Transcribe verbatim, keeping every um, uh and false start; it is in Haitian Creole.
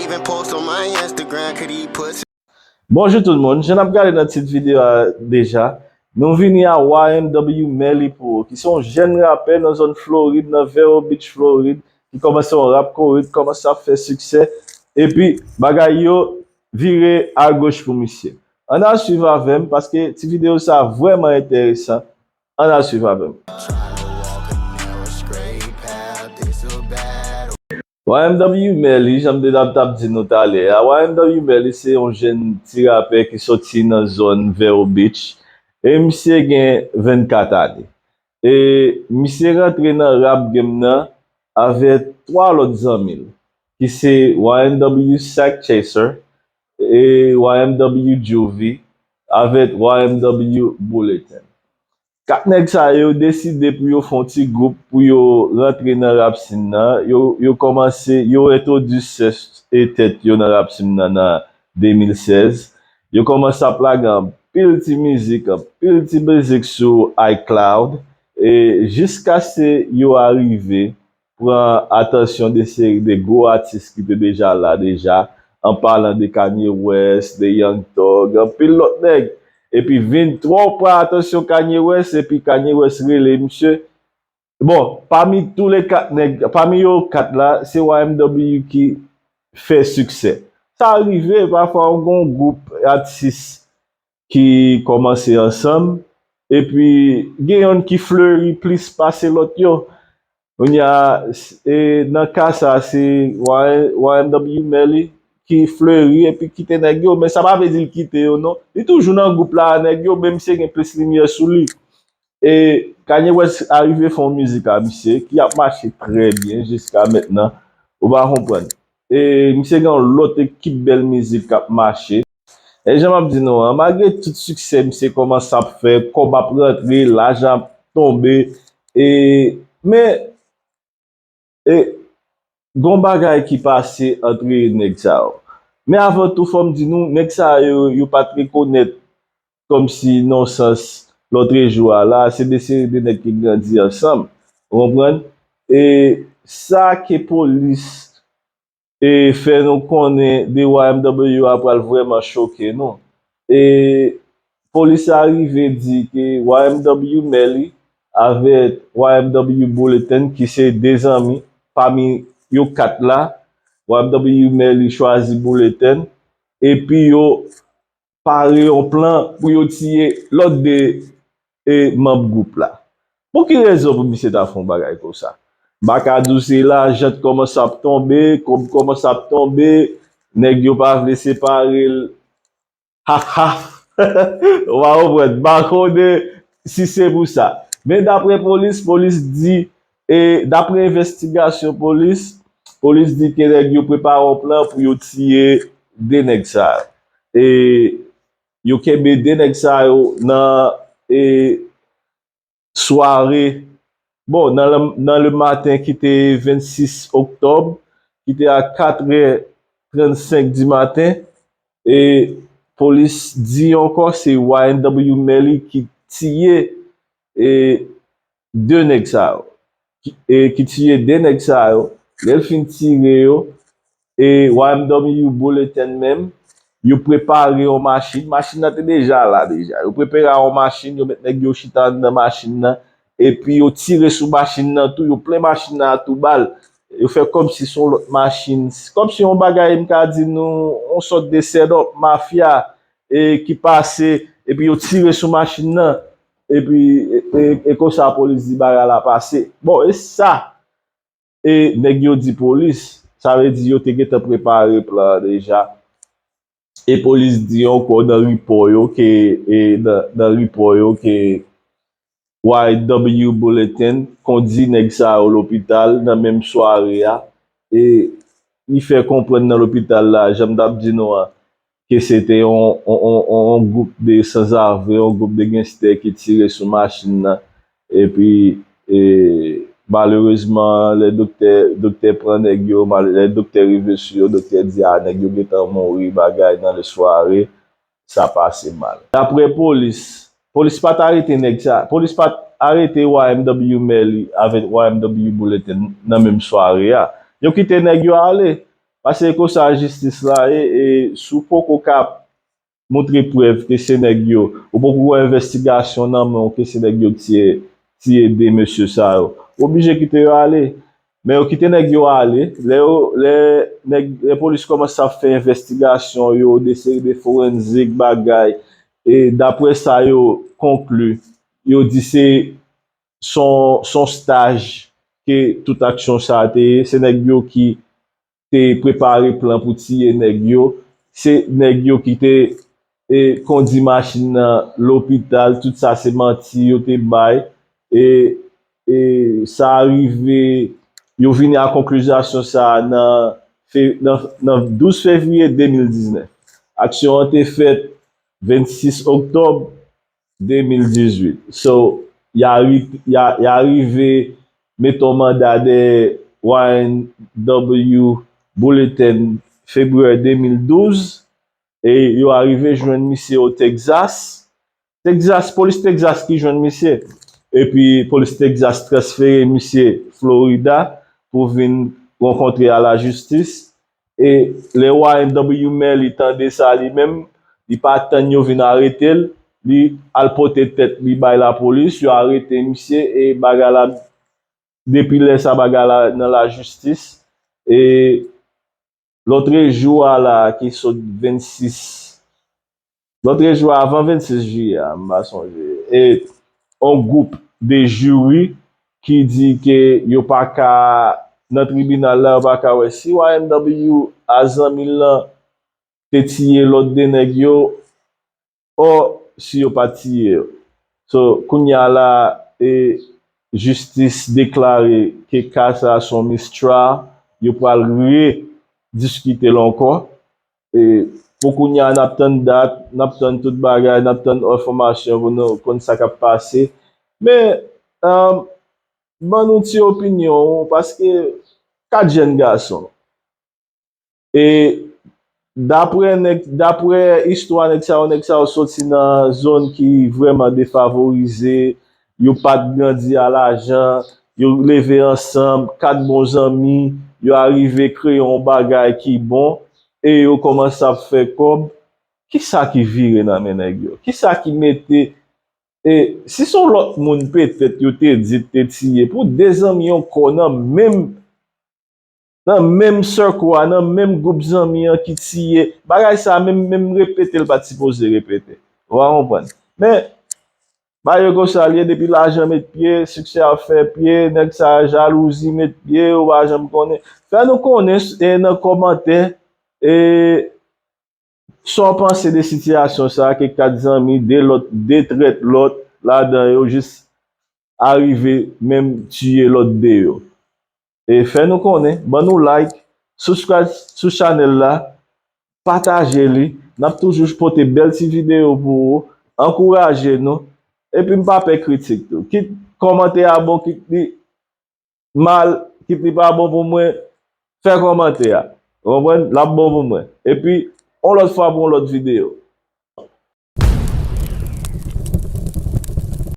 Been post on my Instagram, could eat pussy. Bonjou tout moun, jan n ap gade nan tit videyo a deja, nou vini a Y M W Melly pou ou, ki se yon jèn rapè nan zòn Florid, nan Vero Beach, Florid, ki kòmanse yon rap korit, kòmanse ap fè siksè, epi bagay yo vire agoch pou misye. Ann al swiv avè m, paske ti videyo sa vrèman enteresan. Ann al swiv avè m. Y M W Melly, jan m te t ap, t ap di nou talè a, Y M W Melly se yon jèn ti rapè ki soti nan zòn Vero Beach, e misye gen vennkat ane. E misye rantre nan rap game nan avèk twa lòt zanmi l, ki se Y M W Sack Chaser, e Y M W Juvie, avèk Y M W Bulletin. Kat nèg sa yo deside pou yo fè yon ti gwoup pou yo rantre nan rap scene nan. Yo, yo kòmanse, yo entwodui tèt yo nan rap scene nan nan de mil sèz. Yo kòmanse ap lage anpil ti mizik, anpil ti mizik sou iCloud. E jiskaske yo arive pran atansyon de seri de gwo atis ki te deja la deja, an palan de Kanye West, de Young Thug, anpil lòt nèg. Epi venntrè pran atansyon Kanye West, epi Kanye West rele misye. Bon, pami tou le kat nèg, pami yo kat la, se Y M W ki fè siksè. Sa rive, pafwa, ou gen yon gwoup atis ki kòmanse ansanm, epi gen yonn ki fleri plis pase lòt yo. Kounye a, e, nan ka sa, se Y M W Melly ki fleri epi kite nèg yo, men sa pa vle di l kite yo, non. Li toujou nan gwoup la a nèg yo, men misye gen plis limyè sou li. E Kanye West arive fè yon mizik a misye ki ap mache trè byen jiska mentnan. Ou pa konprann. E misye gen yon lòt ekip bèl mizik k ap mache. E jan m ap di nou an, malgre tout siksè misye kòmanse ap fè, kòb ap rantre, lajan ap tonbe, e, men, e, gon bagay ki pase antre nèg sa yo. Men avan tou, fò m di nou, nèg sa yo, yo pa t rekonèt kòmsi nan sans lòtrejou a la, se de seri de nèg ki grandi ansanm. Ou konprann? E sa ke polis e fè nou konnen de Y M W a pral vrèman choke nou. E polis la rive di ke Y M W Melly avèk Y M W Bulletin, ki se de zanmi pami yo kat la, Y M W Melly chwazi Bulletin, epi yo pare yon plan pou yo tiye lòt de e, manm gwoup la. Pou ki rezon pou misye ta fè yon bagay konsa? M pa ka di w se lajan t kòmanse ap tonbe, kòb kòmanse ap tonbe, nèg yo pa vle separe l. Ha ha! Ou pa konprann, m pa konnen si se pou sa. Men daprè polis, polis di, e, daprè envestigasyon polis, polis di ke nèg yo prepare yon plan pou yo tiye de nèg sa yo. E yo kenbe de nèg sa yo nan, e, sware, bon, nan, nan le maten ki te vennsis oktòb, ki te a katrè trannsenk di maten, e polis di ankò se Y M W Melly ki tiye, e, de nèg sa yo, ki, e, ki tiye de nèg sa yo. Lè l fin tire yo, e Y M W Bulletin menm, yo prepare yon machin. Machin nan te deja la deja. Yo prepare yon machin, yo met nèg yo chita anndan machin nan, epi yo tire sou machin nan tou, yo plen machin nan a tou bal. Yo fè kòmsi se yon lòt machin. Kòmsi yon bagay, m ka di nou, yon sòt de set-up mafya, e ki pase, epi yo tire sou machin nan, epi, e, e, e konsa polis di bagay la pase. Bon, e sa, e nèg yo di polis, sa vle di yo te gentan prepare plan an deja. E polis di ankò nan ripò yo ke, e nan, nan ripò yo ke Y W Bulletin kondi nèg sa yo lopital nan menm sware a. E li fè konprann nan lopital la, jan m t ap di nou an, ke se te yon, yon, yon, yon, yon gwoup de sanzave, yon gwoup de genstè ki tire sou machin nan. Epi, e, malerezman, lè doktè, doktè pran nèg yo, mal-, lè doktè rive sou yo, doktè di, a, nèg yo gentan mouri, bagay, nan le sware, sa pase mal. Daprè polis, polis pa t arete nèg sa, polis pa t arete Y M W Melly avèk Y M W Bulletin nan menm sware a. Yo kite nèg yo ale. Paske e konsa jistis la ye, e si w poko ka montre prèv ke se nèg yo, ou poko wè envestigasyon nan men w ke se nèg yo tiye, tiye de mesye sa yo. Ou oblije kite yo ale. Men yo kite nèg yo ale. Lè yo, lè nèg, lè polis kòmanse ap fè envestigasyon yo, de seri de forenzik bagay, e daprè sa yo konkli, yo di se son, son staj ke tout aksyon sa a te ye. Se nèg yo ki te prepare plan pou tiye nèg yo. Se nèg yo ki te e, kondi machin nan lopital. Tout sa se manti yo te bay. E, e sa rive, yo vini a konklizasyon sa a nan, fe, nan, nan douz fevriye de mil diznèf. Aksyon an te fèt vennsis oktòb de mil dizuit. So, y a, ri- y a, y a rive mete yon manda dèyè Y N W Bulletin February de mil douz, e yo arive jwenn misye o Texas. Texas, polis Texas ki jwenn misye. Epi polis Texas transfere misye Florida pou vin rankontre a lajistis. E lè Y N W Melly tande sa li menm, li pa tann yo vin arete l, li al pote tèt li bay lapolis, yo arete misye e bagay la, depi lè sa bagay la nan lajistis. E lòtrejou a la ki sot vennsis, lòtrejou a avan vennsis jiyè a, m pa sonje, e yon gwoup de jiri ki di ke yo pa ka, nan tribinal la, yo pa ka wè si Y N W a zanmi l lan te tiye lòt de nèg yo, ò si yo pa t tiye yo. So, kounye a la, e, jistis deklare ke ka sa a se yon mistrial, yo pral rediskite l ankò. E, pou kounye a, n ap tann dat, n ap tann tout bagay, n ap tann enfòmasyon pou nou konn sa k ap pase. Men, um, ban nou ti opinyon, paske kat jèn gason. E daprè nèg, daprè istwa nèg sa yo, nèg sa yo soti nan zòn ki vrèman defavorize, yo pa t grandi a lajan, yo leve ansanm, kat bon zanmi, yo arive kreye yon bagay ki bon, e yo kòmanse ap fè kòb. Kisa ki vire nan men nèg yo? Kisa ki mete, e si se yon lòt moun petèt yo te di te tiye, pou de zanmi yon kò nan menm nan menm circle a, nan menm gwoup zanmi an ki tiye. Bagay sa a, menm, menm repete l pa t sipoze repete. Ou pa konprann? Men, bagay yo konsa l ye, depi lajan met pye, siksè ap fè pye, nèg sa a jalouzi met pye, ou pa janm konnen. Fè nou konnen, e, nan kòmantè, e, sa w panse de sitiyasyon sa a, ke kat zanmi, de lòt, de trèt lòt ladan yo jis arive menm tiye lòt de yo. E fè nou konnen, ban nou like, subscribe sou chanèl la, pataje li. N ap toujou pote bèl ti videyo pou ou, ankouraje nou. Epi m pa pè kritik tou. Kit kòmantè a bon, kit li mal, kit li pa bon pou mwen, fè kòmantè a. Ou konprann? L ap bon pou mwen. Epi, yon lòt fwa pou yon lòt videyo.